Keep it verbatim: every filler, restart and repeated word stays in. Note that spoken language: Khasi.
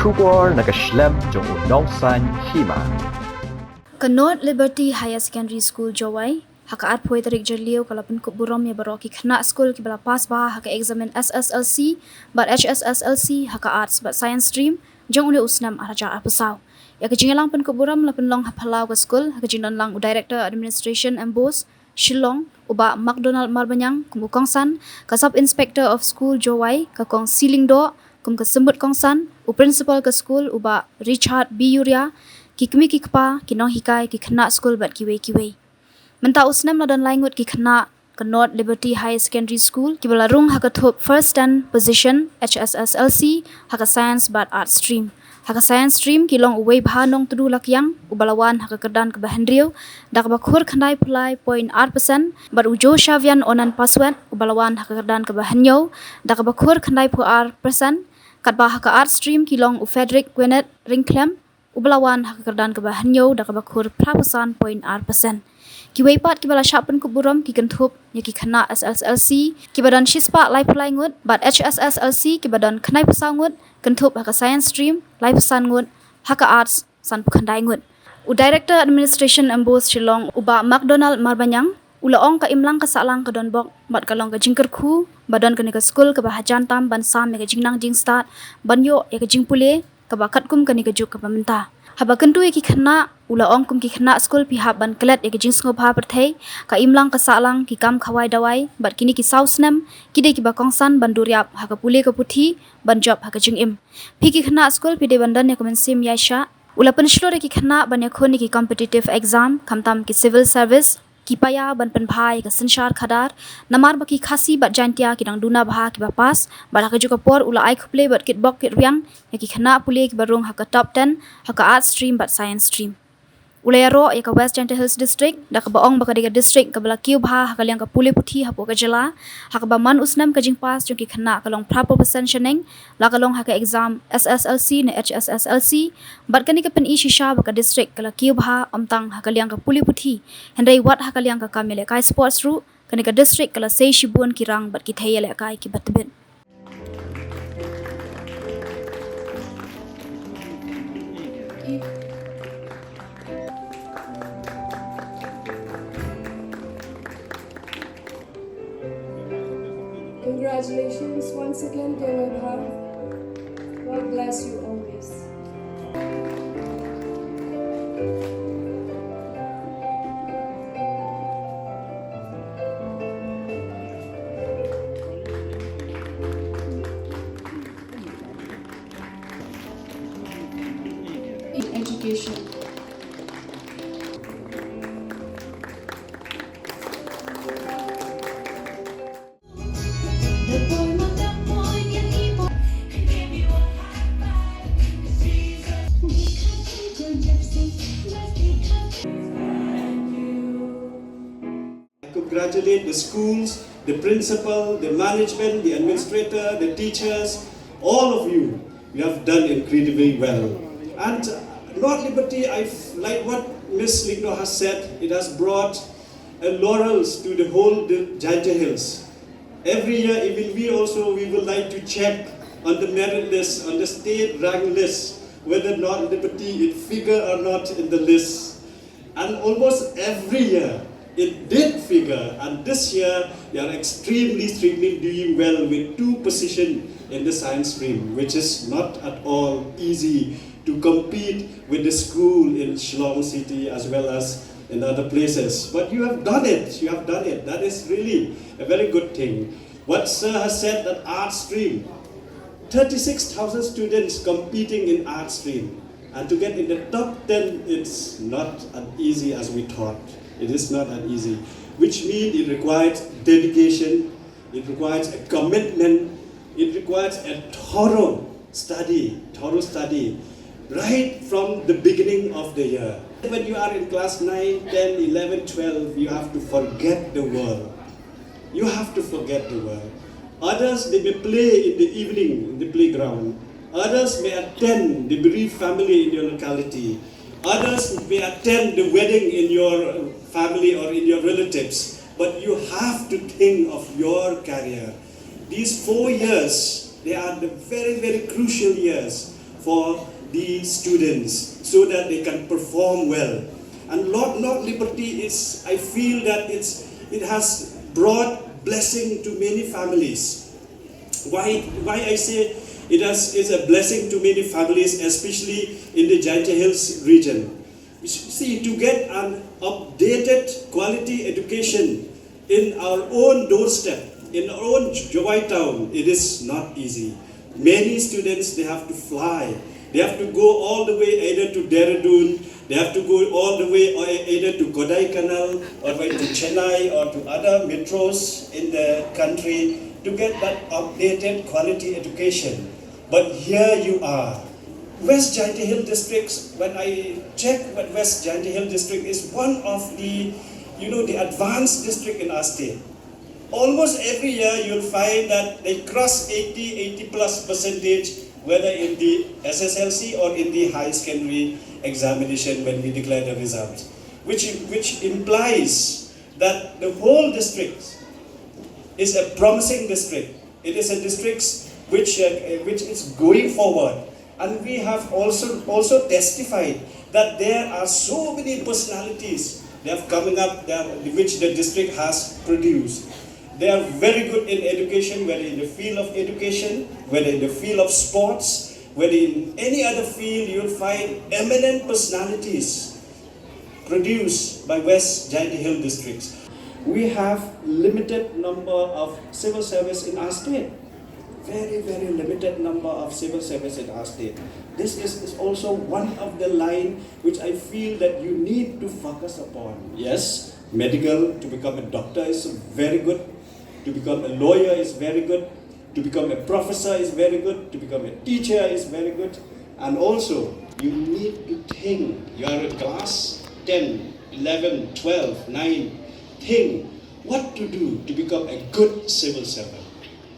Khubor na ka shlem jong u nongsan hima. Ka North Liberty Higher Secondary School Jowai, ha ka arphew tarik Jylliew ka la pynkup burom ïa baroh ki khynnah skul kiba la pass bha ha ka eksamin S S L C bad H S S L C ha ka Arts bad Science stream jong une u snem ar hajar arphew saw. Ïa ka jingïalang pynkup burom la pynlong ha phyllaw ka skul ha ka jingdonlang u Director Administration MBOSE Shillong, u Bah McDonald Marbaniang kum u kongsan, ka Sub Inspector of School Jowai, ka Kong C. Lyngdoh kum ka symbud kongsan, u Principal ka skul, u Bah Richard B. Yuria, ki kmie ki kpa, ki nonghikai, ki khynnah skul bad kiwei kiwei. Mynta u snem la don lai ngut ki khynnah ka North Liberty Higher Secondary School kiba la rung ha ka thup first ten position H S S L C ha ka Science bad Arts stream. Ha ka Science stream ki long u Weibha Nongtdu Lakiang uba la wan ha ka kyrdan kaba hynriew da kaba khur khyndai phew lai point ar percent, bad u Joshavian Onan Paswet uba la wan ha ka kyrdan kaba hynñiew da kaba khur khyndai phew ar percent. Katba ha ka Arts stream ki long u Frederick Gwyneth Ryngkhlem uba la wan ha ka kyrdan kaba hynñiew da kaba khur phra phew san point ar percent. Kiwei pat kiba la shah pynkup burom ki kynthup ïa ki khynnah S S L C kiba don shispah laiphew lai ngut bad H S S L C kiba don khyndai phew saw ngut, kynthup ha ka Science stream laiphew san ngut, ha ka Arts sanphew khyndai ngut. U Director Administration MBOSE Shillong, u Bah McDonald Marbaniang, u la ong ka imlang ka sahlang ka don bok bad ka long ka jingkyrkhu ba don kane ka skul kaba hajan tam ban sam ïa ka jingnang jingstad ban ïoh ïa ka jingpule kaba katkum kane ka juk kaba mynta. Haba kyntu ïa ki khynnah, u la ong kum ki khynnah skul phi hap ban klet ïa ka jingsngewbha pyrthei, ka imlang ka sahlang, ki kam khawai dawai bad kine ki saw snem ki dei kiba kongsan ban duriap ha ka pule ka puthi, ban jop ha ka jingim. Phi ki khynnah skul phi dei ban don ïa ka mynsiem ïaishah. U la pynshlur ïa ki khynnah ban ïakhun ïa ki competitive exam, khamtam ki civil service, ki paia ban pynbha ïa ka synshar khadar, namar ba ki Khasi bad Jaintia ki dang duna bha kiba pass. Bad ha kajuh ka por u la ai khublei bad kitbok kitrwiang ïa ki khynnah pule kiba rung ha ka top ten ha ka Arts stream bad Science stream. U la ïaroh ïa ka West Jaintia Hills District da kaba ong ba ka dei ka district kaba la kiew bha ha ka liang ka pule puthi hapoh ka jylla, ha kaba man u snem ka jingpass jong ki khynnah ka long phra phew percent shaneng, la ka long ha ka exam S S L C ne H S S L C. Bad kane ka pyni shisha ba ka district ka la kiew bha ym tang ha ka liang ka pule puthi, hynrei wat ha ka liang ka kam ïalehkai sports ruh, kane ka district ka la sei shibun ki rang bad ki thei ïalehkai kiba tbit. Congratulations once again, dear Weibha. God bless you always. In education. I congratulate the schools, the principal, the management, the administrator, the teachers, all of you. You have done incredibly well. And North Liberty, I, like what Miss Lyngdoh has said, it has brought a laurels to the whole Jaintia Hills. Every year, even we also, we would like to check on the merit list, on the state rank list, whether North Liberty it figure or not in the list. And almost every year, it did figure, and this year, they are extremely, extremely doing well with two position in the science stream, which is not at all easy to compete with the school in Shillong City as well as in other places. But you have done it, you have done it. That is really a very good thing. What sir has said, that art stream, thirty-six thousand students competing in art stream, and to get in the top ten, it's not as easy as we thought. It is not that easy, which means it requires dedication, it requires a commitment, it requires a thorough study, thorough study, right from the beginning of the year. When you are in class nine, ten, eleven, twelve, you have to forget the world. You have to forget the world. Others, they may play in the evening in the playground. Others may attend the bereaved family in your locality. Others may attend the wedding in your family or in your relatives. But you have to think of your career. These four years, they are the very, very crucial years for the students so that they can perform well. And Lord North Liberty is, I feel that it's, it has brought blessing to many families. Why, why I say it has, is a blessing to many families, especially in the Jaintia Hills region. See, to get an updated quality education in our own doorstep, in our own Jowai town, it is not easy. Many students, they have to fly. They have to go all the way either to Dehradun, they have to go all the way or either to Kodaikanal or by to Chennai or to other metros in the country to get that updated quality education. But here you are. West Jaintia Hill District, when I check what West Jaintia Hill District is one of the, you know, the advanced district in our state. Almost every year you'll find that they cross eighty, eighty plus percentage, whether in the S S L C or in the high secondary examination when we declare the results, which, which implies that the whole district is a promising district. It is a district which, uh, which is going forward. And we have also, also testified that there are so many personalities that have coming up that, which the district has produced. They are very good in education, whether in the field of education, whether in the field of sports, whether in any other field, you'll find eminent personalities produced by West Jaintia Hill districts. We have limited number of civil service in our state. Very, very limited number of civil service in our state. This is, is also one of the line which I feel that you need to focus upon. Yes, medical, to become a doctor is very good, to become a lawyer is very good, to become a professor is very good, to become a teacher is very good, and also you need to think, you are a class ten, eleven, twelve, nine, think what to do to become a good civil servant.